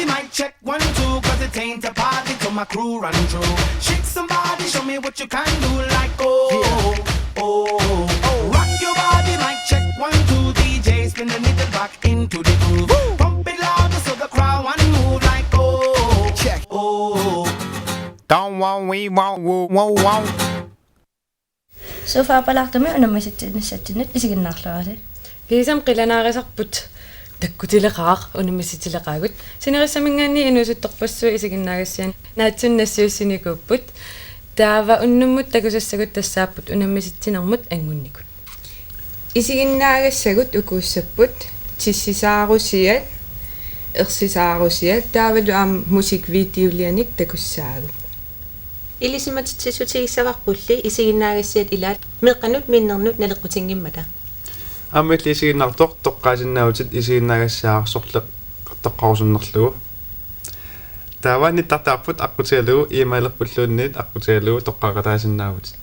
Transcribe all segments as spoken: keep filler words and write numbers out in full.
Mic check one, two, 'cause it ain't a party till my crew run through. Shake somebody, show me what you can do, like, oh, oh, oh. Rock your body, mic check one, two, D J, spin the needle back into the groove. Pump it louder so the crowd want move, like, oh, check, oh. Don't want we won't woo woo woo. Sofa-palaartumik unammisitsinissatsinnut isiginnaarluarisi. Kiisami qilanaarisarput takkutileqaaq unammissitileqaagut. Sinerissaminngaanniit inuusuttorpassuit isiginnaagassiat naatsunik nassiussinikuupput. Taava unnummut takusassagut tassaapput unammisitsinermut angunnikut. Isiginnaagassagut ukuussapput: tissisaarusiat, ersisaarusiat taavalu aamma musikvideolianik takussaagut. Ilisimatitsissutigissavarpulli isiginnaagassiat ilaat meeqqanut minnernut naleqqutinngimmat. Aamma illit isiginnaartoq toqqaasinnaavutit isiginnaagassiaq sorleq toqqarusunnerlugu. Taava nittartaarput aqqutigalugu e-mailerpulluunniit aqqutigalugu toqqaaqataasinnaavutit.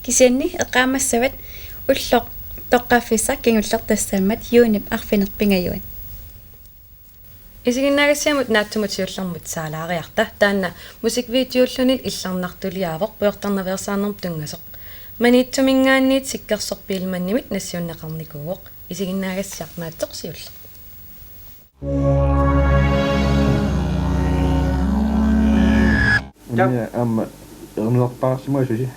Kisianni eqqaamassavat ulloq toqqaaffissaq kingulleq tassaammat juunip arfineq-pingajuat. Isiginnaagassiamut naatsumut siullermut saalaariarta, taanna musikvideolluni illarnartuliaavoq pujortarnaveersaarnermut tunngasoq. Maniitsuminngaanniit Sikkersoq Biilmannimit nassiunneqarnikuuvoq. Isiginnaagassiaq naatsoq siulleq. Unia aamma ernulerpaarsimasusi.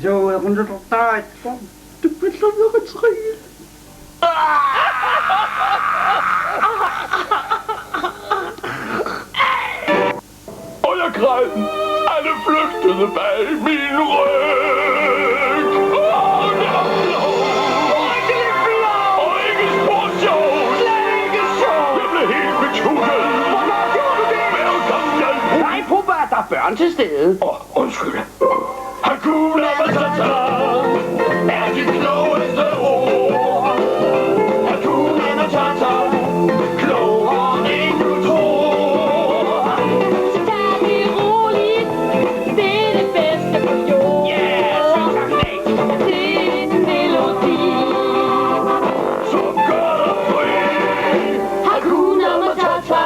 Joo, ernulerpaarsimasusi. Tupallerneqateqaja. Og jeg græd. Alle flygtede bag min ryg. Åh, det var flot. Og ikke spor sjovt. Jeg blev helt betuttet. Hver gang jeg... Nej, Pumba, der er børn til stede. Åh, undskyld. Hakuna Matata er de klogeste ord. Hakuna Matata, klogere end du tror. Så tag det roligt, det er det bedste på jord. Ja, så tag det. Det er en melodi, som gør dig fri. Hakuna Matata.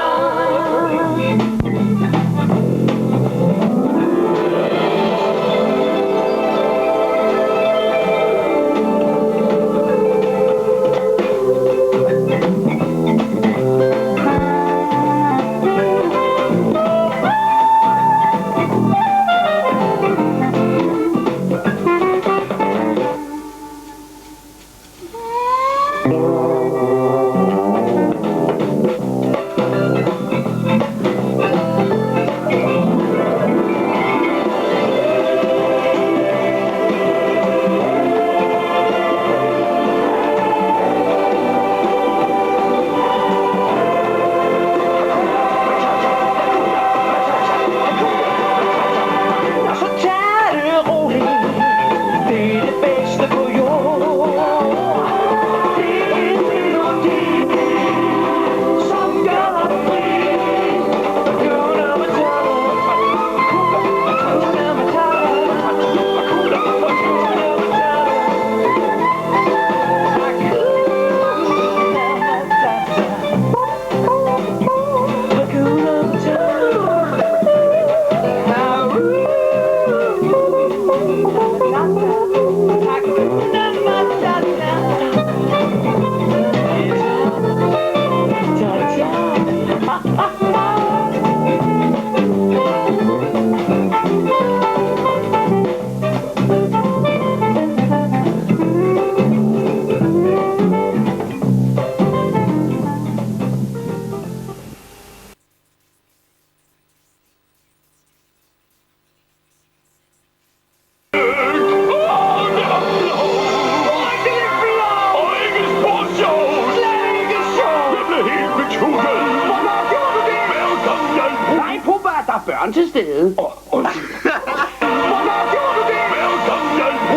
Nej, Pumba, der er børn til stede. Åh, undskyld.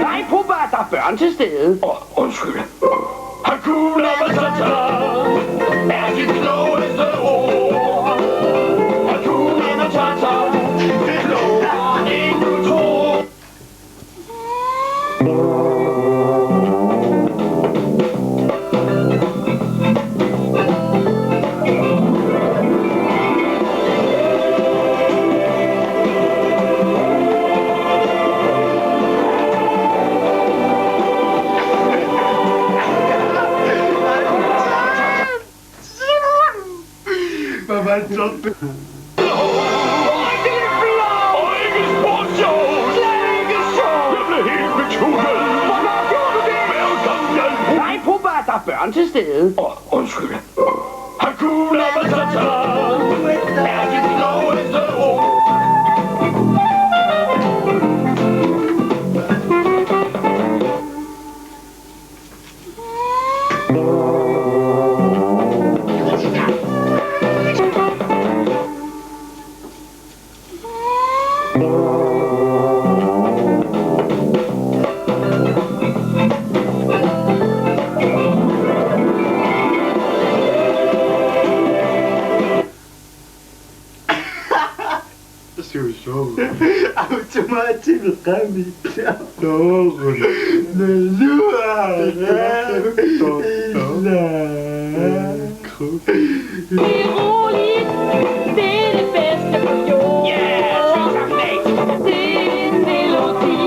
Nej, Pumba, der er børn til stede. Åh, undskyld. Hakuna Matata er de klogeste ord. Hakuna Matata, klogere end du tror. Nej, Pumba, der er børn til stede. Åh, undskyld. Hakuna Matata er det gode ord. Siusoq. Automatisk qami. Toorun. Nalua. Toorun. Ila. Kru. Iroligt, det er det bedste på jorden. Ja, det er en melodi.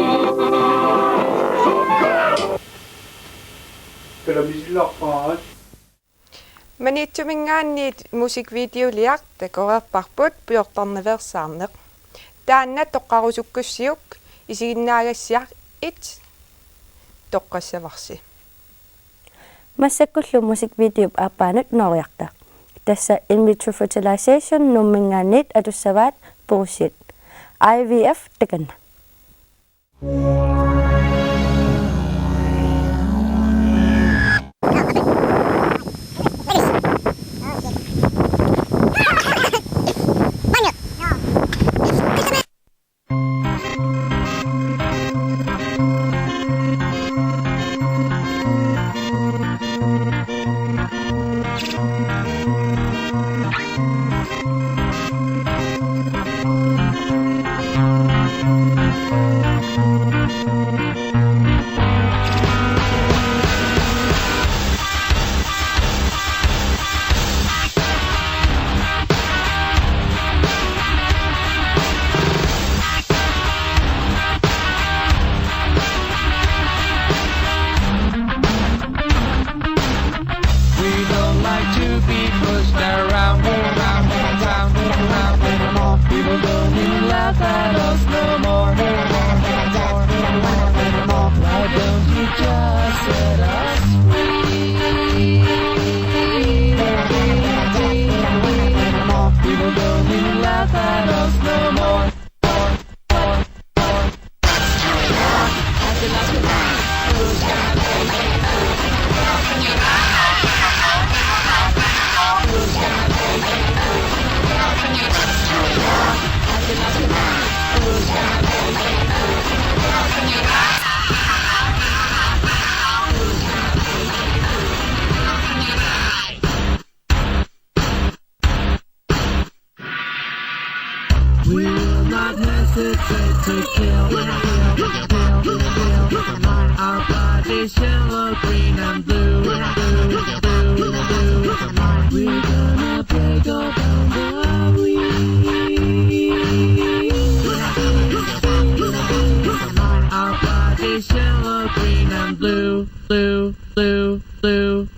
Spiller vi lopper. Maniitsuminngaanniit musikvideoliaq takoreerparput Pujortarnaveersaarneq. Taanna toqqarusukkussiuk isiginnaagassiaq et toqqassavarsi. Massakkullu musikvideop aappaanut nooriarta. Tassa In Vitro Fertilization Nuumminngaanniit atussavaat puussiat. I V F takanna. We don't like to be pushed around, around, around, around anymore. People don't even laugh at us no more. Why don't you just set us free? People don't even laugh at us no more. We will not hesitate to kill, kill, kill, kill. Our bodies yellow, green, and blue, blue, blue, blue. We're gonna break all boundaries. Our bodies yellow, green, and blue, blue, blue, blue.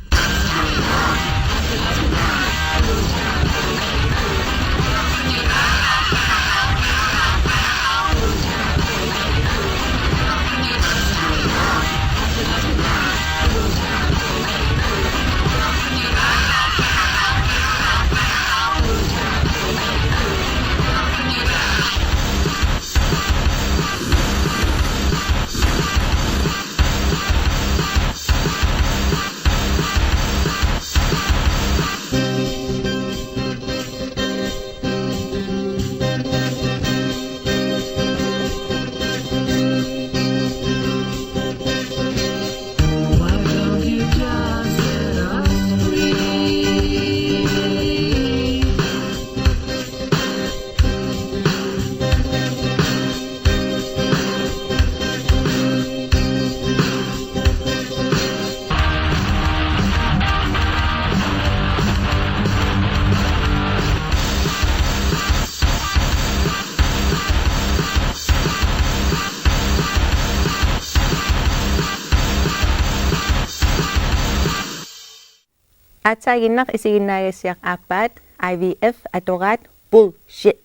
Aatsaaginnaq isiginnaagassiaq aappaat I V F atoraat bullshit.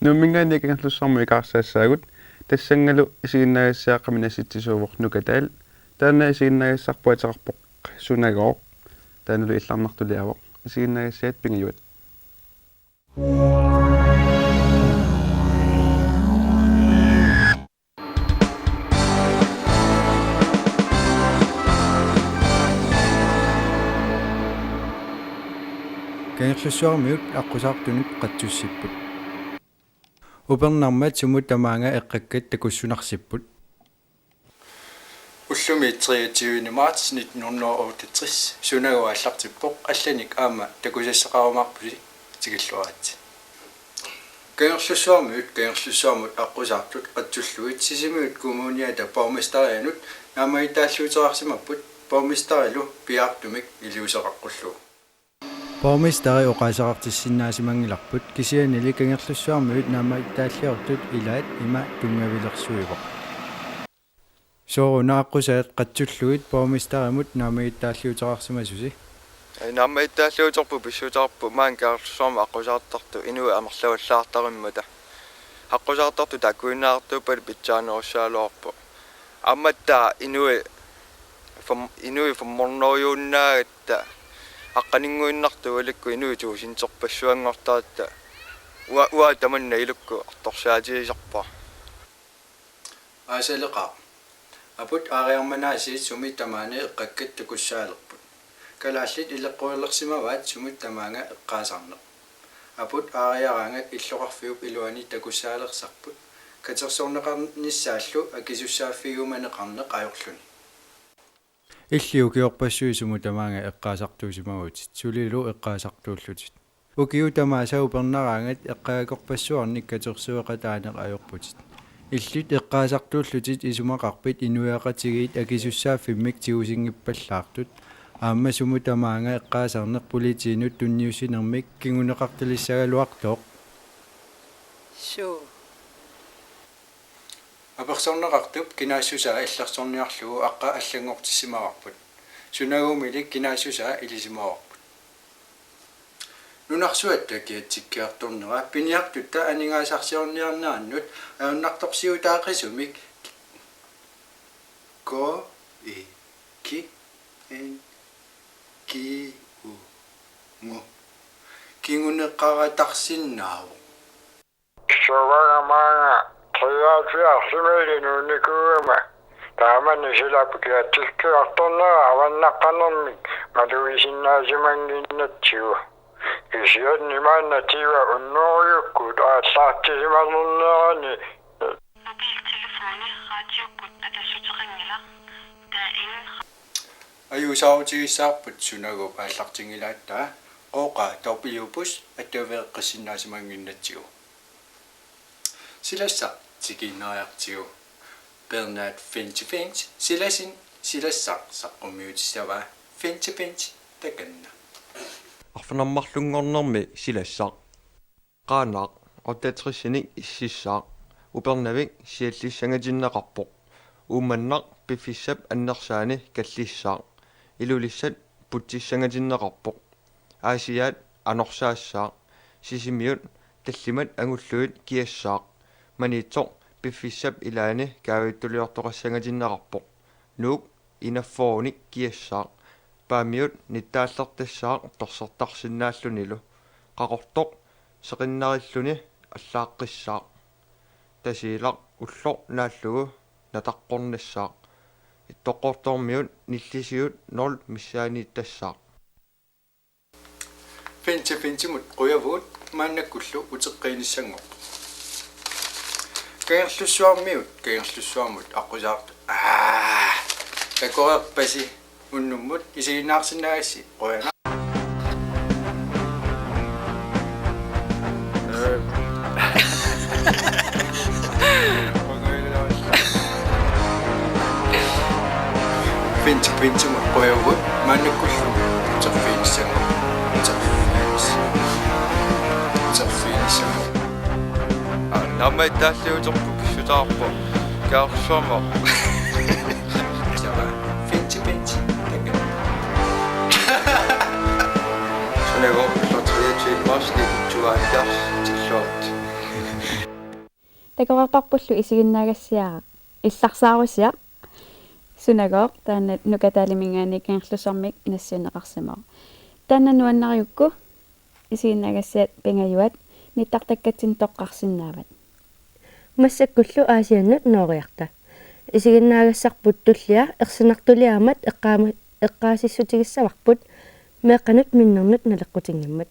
Nuumminngaanniit Kangerlussuarmut ikaarsassaagut, tassanngalu isiginnaagassiaqqamik nassitsisuuvoq Nukataal. Taanna isiginnaagassarput ateqarpoq Sunagooq. Taannalu illarnartuliaavoq. Isiginnaagassiat pingajuat. Kangerlussuarmiut aqqusaartunut qatsussipput. Upernarmat sumut tamaanga eqqakkat takussunarsipput. Ullumi treogtyvende marts nitten hundrede og otteogtres Sunagooq aallartippoq, allanik aamma takusassaqarumaarpusi, tikilluaritsi. Kangerlussuarmiut Kangerlussuarmut aqqusaartut qatsullugit Sisimiut kommuniata borgmesterianut naammagittaalliuteqarsimapput, borgmesterilu piaartumik iliuuseqaqqullugu. Borgmesteri oqaaseqartissinnaasimanngillarput, kisiannili Kangerlussuarmiut naammagittaalliortut ilaat ima tunngavilersuivoq. Sooruna aqqusaat qatsullugit borgmesterimut naammagittaalliuteqarsimasusi? Naammagittaalliuterput pissutaarpoq maani Kangerlussuarmi aqqusaartartut inuit amerlavallaartarimmata. Aqqusaartartut taakkuinnaartuuppat pitsaanerussagaluarpoq. Aammattaaq inuit fem-, inuit femhundredejuunnaagatta aqqaninnguinnartut ualikkut inuit tuusinterpassuanngortaratta. Ua-, uanga tamanna ilukkut artorsaatigisarpara. Aasaleqaaq. Aput aariarmanaasiit sumi tamaani eqqakkat takussaalerput. Kalaallit ileqqulersimavaat sumut tamaanga eqqaasarneq. Aput aariaraangat illoqarfiup iluani takussaalersaarput, katersorneqarnissaallu akisussaaffigiumaneqarneq ajorluni. Illit ukiorpassuit sumut tamaanga eqqaasartuusimavutit, sulilu eqqaasartuullutit. Ukiut tamaasa upernaraangat eqqagakorpassuarnik katersueqataaneq ajorputit. Illit eqqaasartuullutit isumaqarpit inuiaqatigiit akisussaaffimmik tigusinngippallaartut, aamma sumut tamaanga eqqaasarneq politiinut tunniussinermik kinguneqartalissagaluartooq. Suu. Apersorneqartup kinaassusaa illersorniarlugu aqqa allanngortissimavarput. Sunagoogumili kinaassusaa ilisimavarput. Nunarsuatta kiatsikkiartornera piniartutta aningaasarsiorniarnerannut ajornartorsiutaaqisumik K I K N G U ngu kinguneqaratarsinnaavoq. Suvanga maanga treoghalvfjerdsimiilli nuunnikuugama taamani silap kiatsikkiartornera avannaqqanermik malugisinnaasimannginatsigu. Kisianni maanna tyve hundredejukkut aallartisimalernerani. Mobiltelefoni radiukkut atassuteqanngilaq. Der er ingen. Ajuusaarutigissaarput Sunagooq aallartinngilaattaa, qooqa W plus attaveeqqissinnaasimannginatsigu. Silassaq tikiinnariartigu. Bernard Finch Finch silasin silassaq saqqummiutissavaa Finch Finch takanna. Arfineq-marlunngornermi silassaq. Qaanaaq otteogtresinik ississaaq. Upernavik siallissangatinneqarpoq. Uummannaq piffissap annersaani kallissaaq. Ilulissat putsissangatinneqarpoq. Aasiaat anorsaassaaq. Sisimiut tallimat angullugit kiassaaq. Maniitsoq piffissap ilaani kaavittuliortoqassangatinneqarpoq. Nuuk enogfyrrenik kiassaaq. Paamiut nittaallertassaaq torsertarsinnaallunilu. Qaqortoq seqinnarilluni allaaqqissaaq. Tasiilaq ulloq naallugu nataqqornassaaq. Ittoqqortoormiut nillisiut nul missaaniittassaaq. Finchi Finchimut qujavugut maannakkullu uteqqiinissanngorpoq. Kangerlussuarmiut Kangerlussuarmut aqqusaartut. Aa, takoreerpasi unnummut isiginnaarsinnaagassi, qujanaq. Finchi Finchimut qujavugut maannakkullu uterfiginissanngorpoq. Uterfiginis-, uterfiginissanngorpoq. Aa, naammagittaalliuterput pissutaarpoq. Kangerlussuarmut. Sava. Finchi Finchi. Takanna. Sunagooq, ulloq treogtyve Også det, du har gjort til flot. Takoqqaarparpullu isiginnaagassiaq illarsaarusiaq Sunagooq, taanna Nuka Taliminngaanniit Kangerlussuarmik nassiunneqarsimavoq. Taanna nuannarigukku isiginnaagassiat pingajuat nittartakkatsinnut toqqarsinnaavat. Massakkullu Aasiannut nooriarta. Isiginnaagassarput tullia ersinartuliaamat eqqaama-, eqqaasissutigissavarput meeqqanut minnernut naleqqutinngimmat.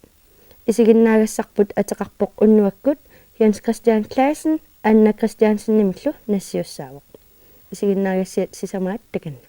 Isiginnaagassarput ateqarpoq unnuakkut Jens Christian Clausen Anna Christiansenimillu nassiussaavoq. Isiginnaagassiat sisamaat takanna.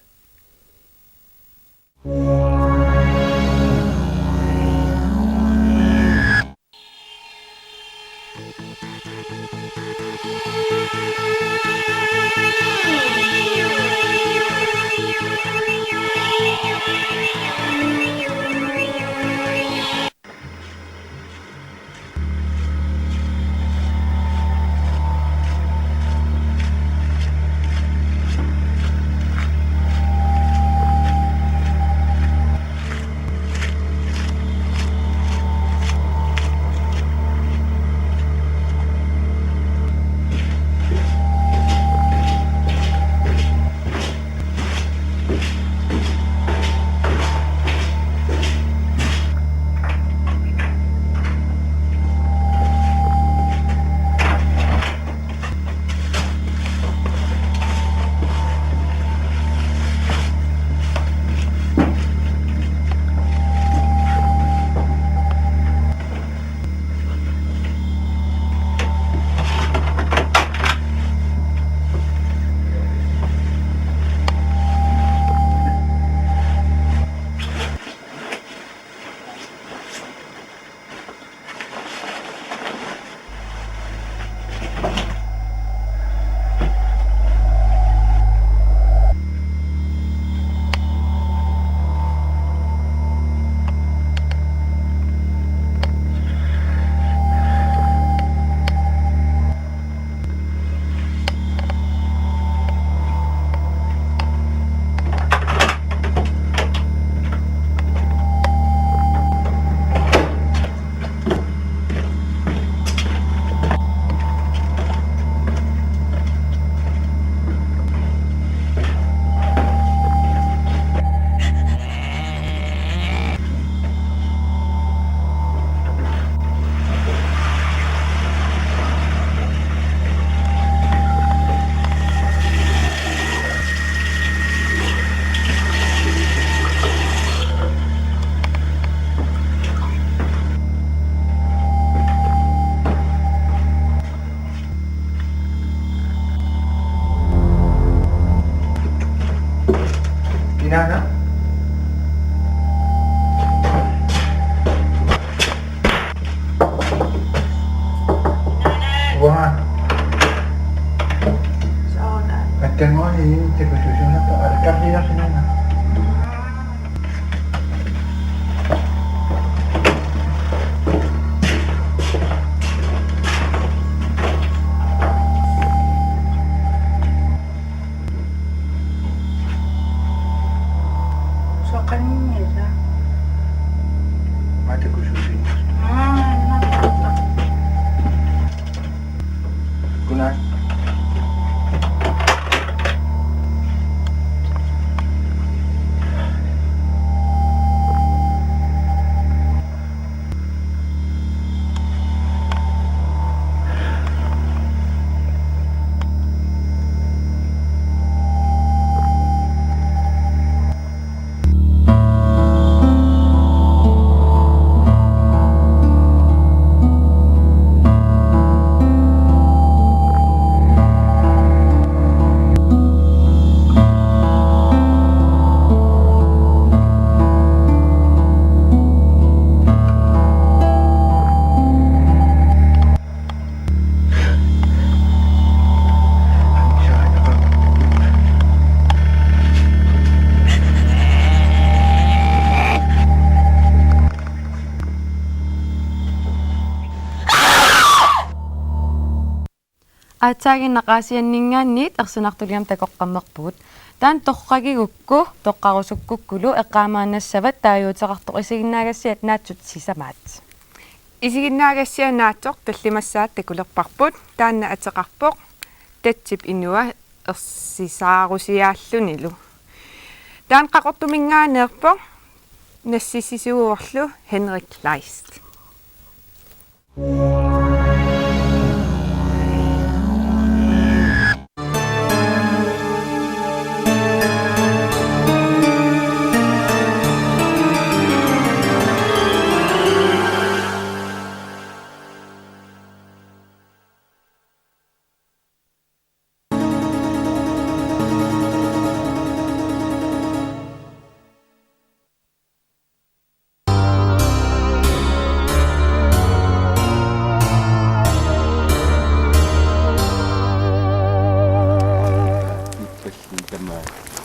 Kinaana? Uanga. Attanguani takusuusunarpa alakkarniarsinanga. Soqanniisa. Matakusuusinarpa. Aa, nalorta. Godnat. Aatsaaginnaq Aasianninngaanniit ersinartuliamut takoqqammerpugut. Taanna torragigukku, toqqarusukkukkulu eqqaamaannassavat taaguuteqartoq isiginnaagassiat naatsut sisamaat. Isiginnaagassiaq naatsoq tallimassaat takulerparput, taanna ateqarpoq Tatsip inua ersisaarusiaallunilu. Taanna Qaqortuminngaanneerpoq, nassitsisuuvorlu Henrik Kleist.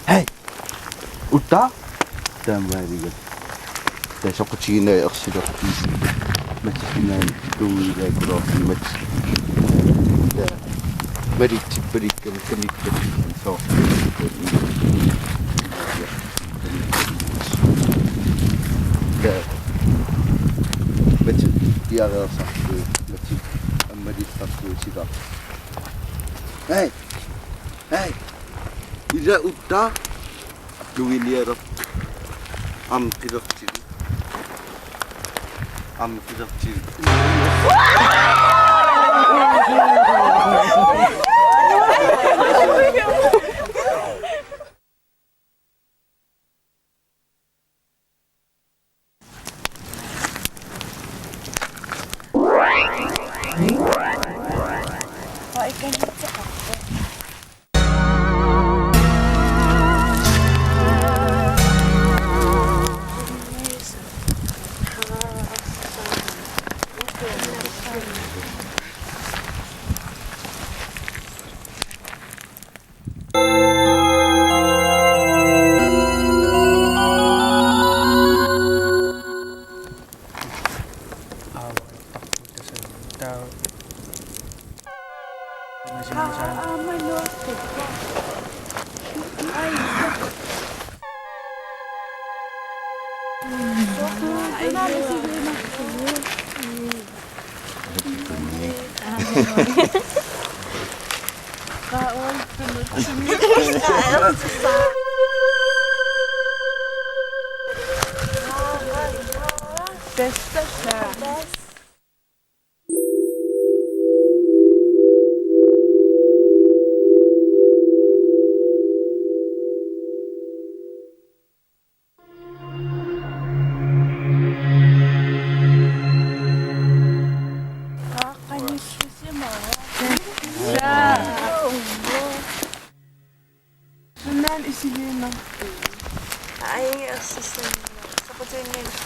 Hej! Utta? Taamaaliga. Tassa soqutiginaa ersilerput. Matsisinaa tuuilaakulaarput. Tassa malitippalikka, malitippalikka. Soo. Tassa. Matsi piareersarput. Matsi ammalissarput sila. Hej! Hej! Ila Utta? Tuuinialerpoq. Aamma qilertigu. Aamma qilertigu. Sunaana isigiinnarpit? Ai, ersissanngilaq. Soqutiginngilaq.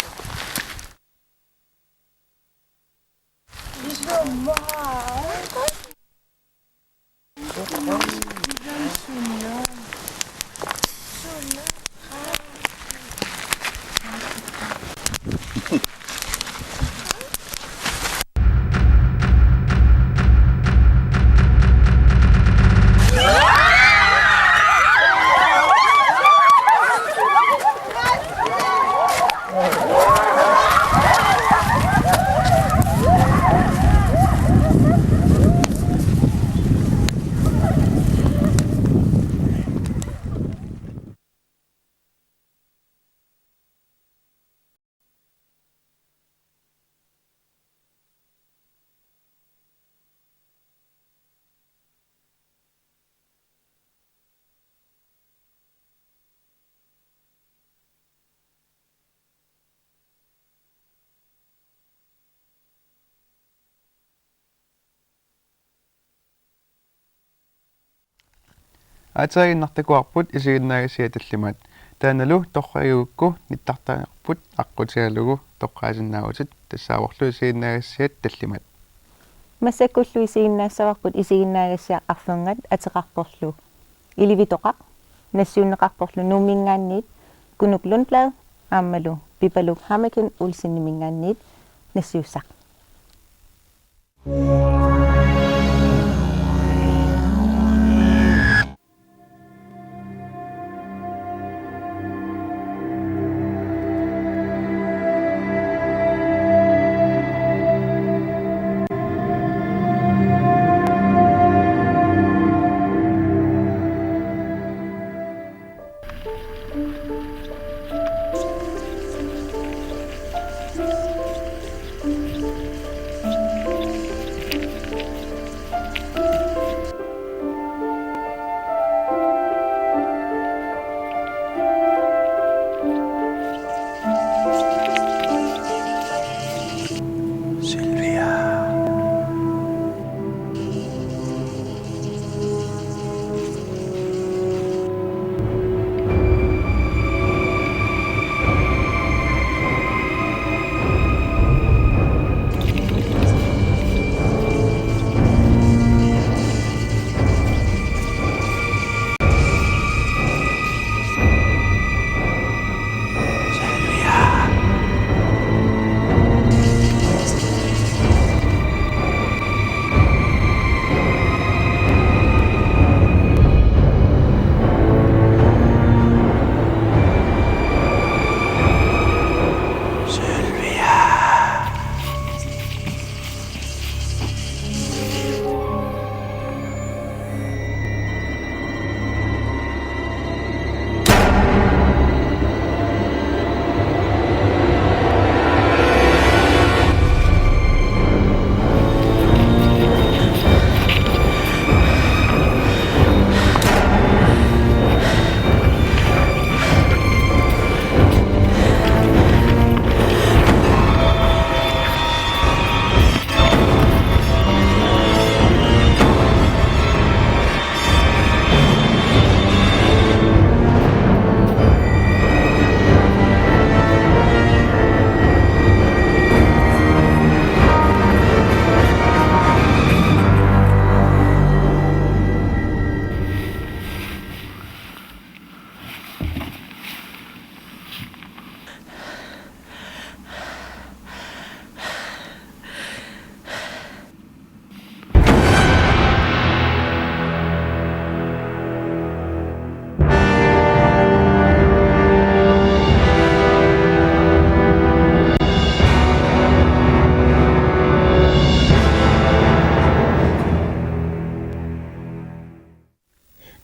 Aatsaaginnaq takuarput isiginnaagassiat tallimaat. Taannalu torragigukku nittartagarput aqqutigalugu toqqaasinnaavutit, tassaavorlu isiginnaagassiat tallimaat. Massakkullu isiginnaassavarput isiginnaagassiaq arfernat ateqarporlu Ilivitoqaq, nassiunneqarporlu Nuumminngaanniit Kunuk Lundblad aammalu Pipaluk Hammeken Olseniminngaanniit nassiussaq.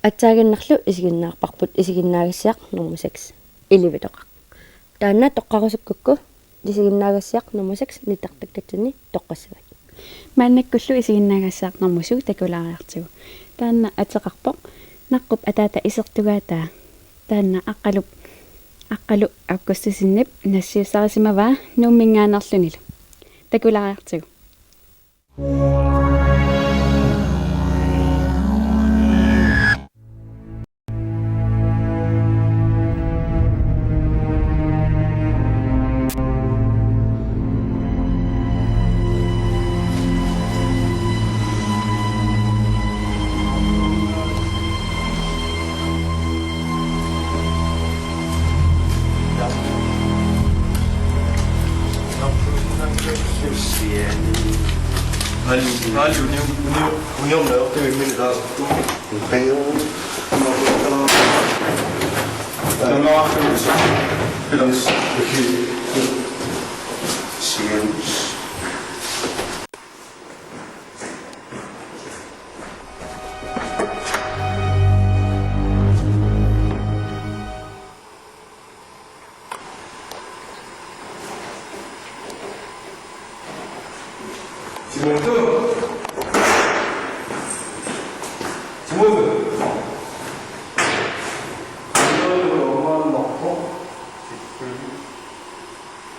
Aatsaannarlu isiginnaarparput isiginnaagassiaq nummer seks, Ilivitoqaq. Taanna toqqarusukkukku isiginnaagassiaq nummer seks nittartakkatsinni toqqassavat. Maannakkullu isiginnaagassiaq nummer syv takulaariartigu. Taanna ateqarpoq Naqqup ataata isertugaataa. Taanna Aqqalup, Aqqalu Augustusenip nassiussarisimavaa Nuumminngaanneerlunilu. Takulaariartigu.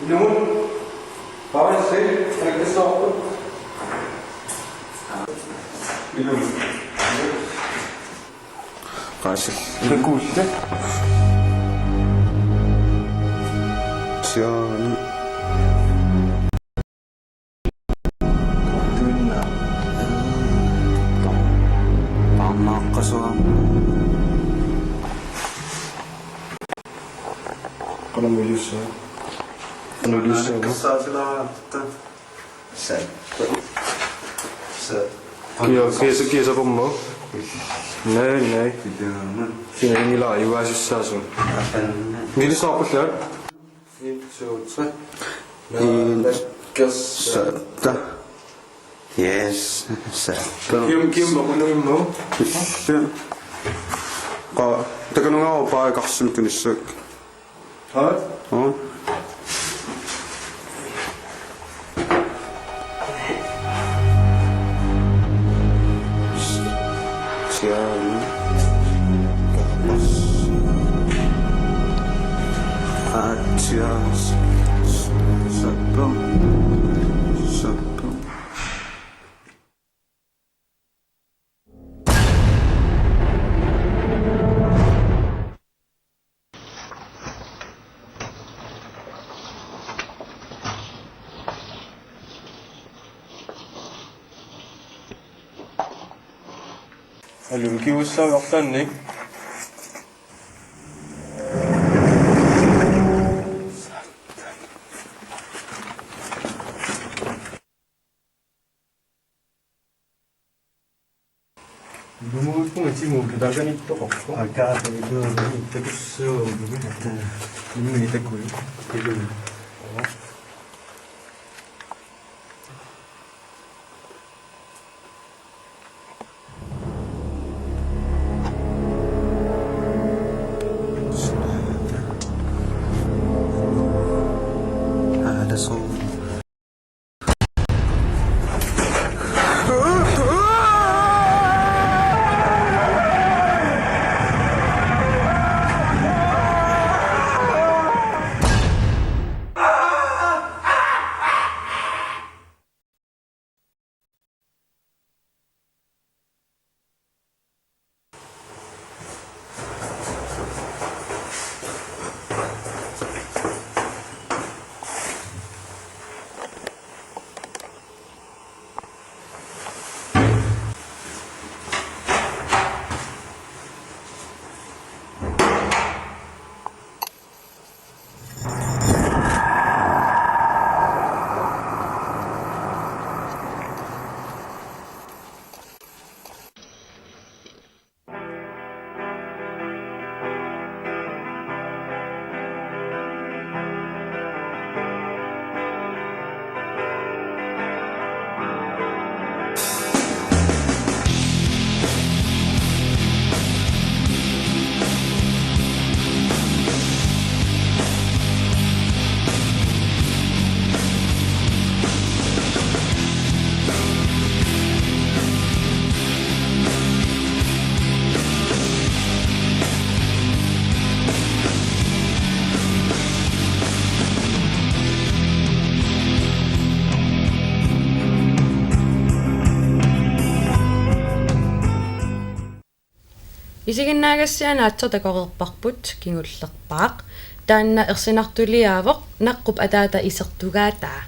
Ilumut. Parissi, takkissavarput. Ilumut. Qaasi. Takuulle. Siaani. Tuinna. Taamaaqqasuaq. Qanamujussaa. Qanamujussaa. Kassaatilaa. Sa. Sa. Kia, kia, kia, sa pommo? Nei, nei. Kiinngilaq ivaasissaasu. Apanna. Ngilissaarpullat? Et, to, tre. En, sa, ta. Yes, sa, ta. Kiam, kiam, ma kunnu immu? Qa, takanunga opa karsum tunissak. Haa? Haa? Siaani. Kapas. Atsias. Sappo. Sappo. Aluu, kiussaavartannik. Ilumuupput atimu takanittoqarpoq. Akaa, ilumuupput takussuupput. Immi takuju. Ilumuupput. Isiginnaagassiaq naatsoq takoreerparput kingullerpaaq. Taanna ersinartuliaavoq naqqup ataata isertugaataa.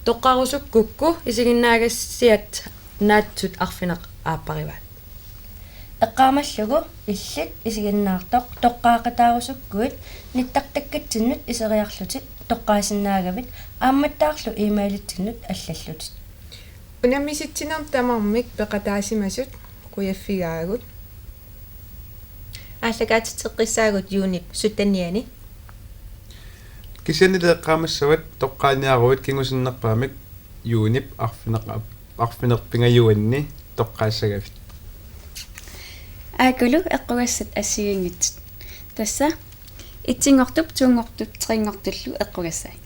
Toqqarusukkukku isiginnaagassiat naatsut arfineq-aapparivaat. Eqqaamallugu illit isiginnaartoq toqqaaqataarusukkuit nittartakkatsinnut iseriarlutit toqqaasinnaagavit aammattaarlu e-mailitsinnut allallutit. Unammisitsinermut tamarmik peqataasimasut qujaffigaagut. Aallakaatitseqqissaagut juunip syttenianni. Kisiannili eqqaamassavat toqqaaniaruit kingusinnerpaamik juunip arfineq-, arfineq-pingajuanni toqqaassagavit. Aakulu eqqugassat assigiinngitsut. Tassa etsinngortup, toonngortup, treenngortullu eqqugassai.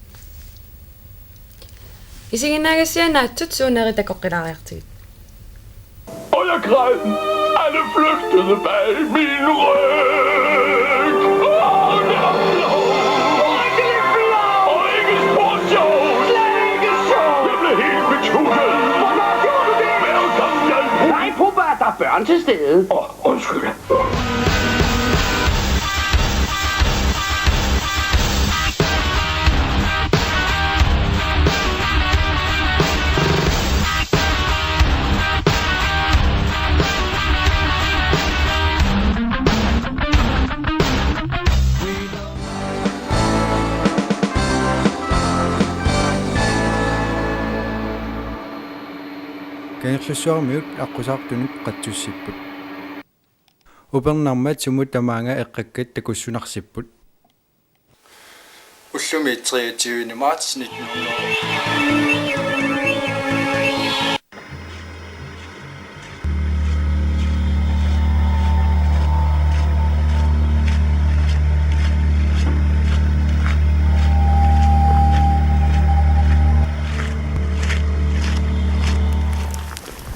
Isiginnaagassiaq naatsut suunerit takoqqilaariartigit. Og jeg græd. Alle flygtede bag min ryg. Åh, det var flot. Og ikke spor sjovt. Jeg blev helt betuttet. Velkommen, Jan Brug. Nej, Puppa, der er børn til stede. Åh, undskyld. Kangerlussuarmiut aqqusaartunut qatsussipput. Upernarmat sumut tamaanga eqqakkat takussunarsipput. Ullumi treogtyvende marts nitten hundrede.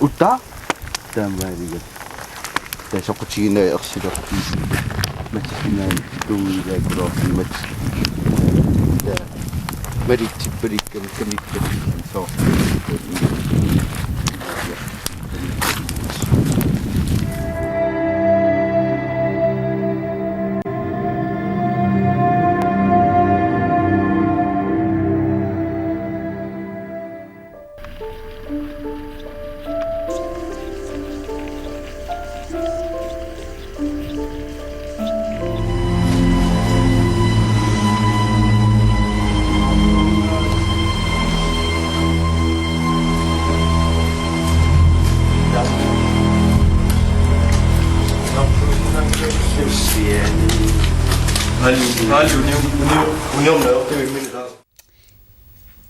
Utta. Taamaaliga. Tassa soqutiginaa ersilerput. Matsisinaan tuuilaakulaarput mats. Taa. Malitsippalikkami kamikkamik soo.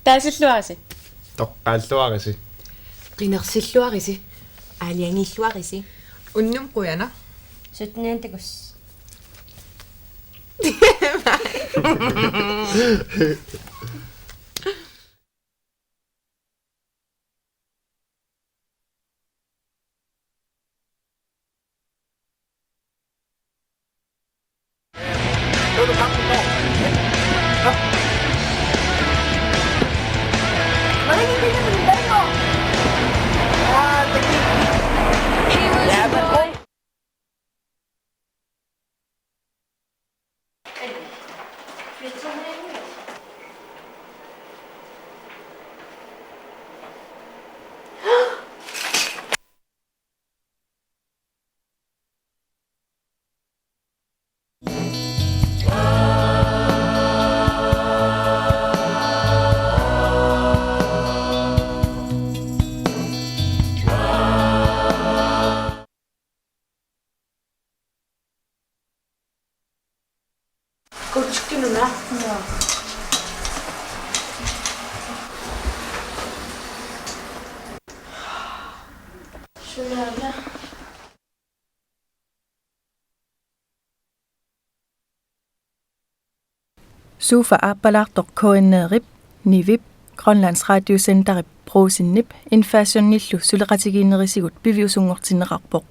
Taasilluarisi. Toqqaalluarisi. Qinersilluarisi. Aalajangiilluarisi. Unnuk qujanaq. Syttenianni takuss. Kutskiluna. Sunaana. Sofa aappalaartoq K N R-ip, Nivip, Grønlands Radiocenterip Brugsenip Infasonillu suleqatigiinnerisigut piviusunngortinneqarpoq.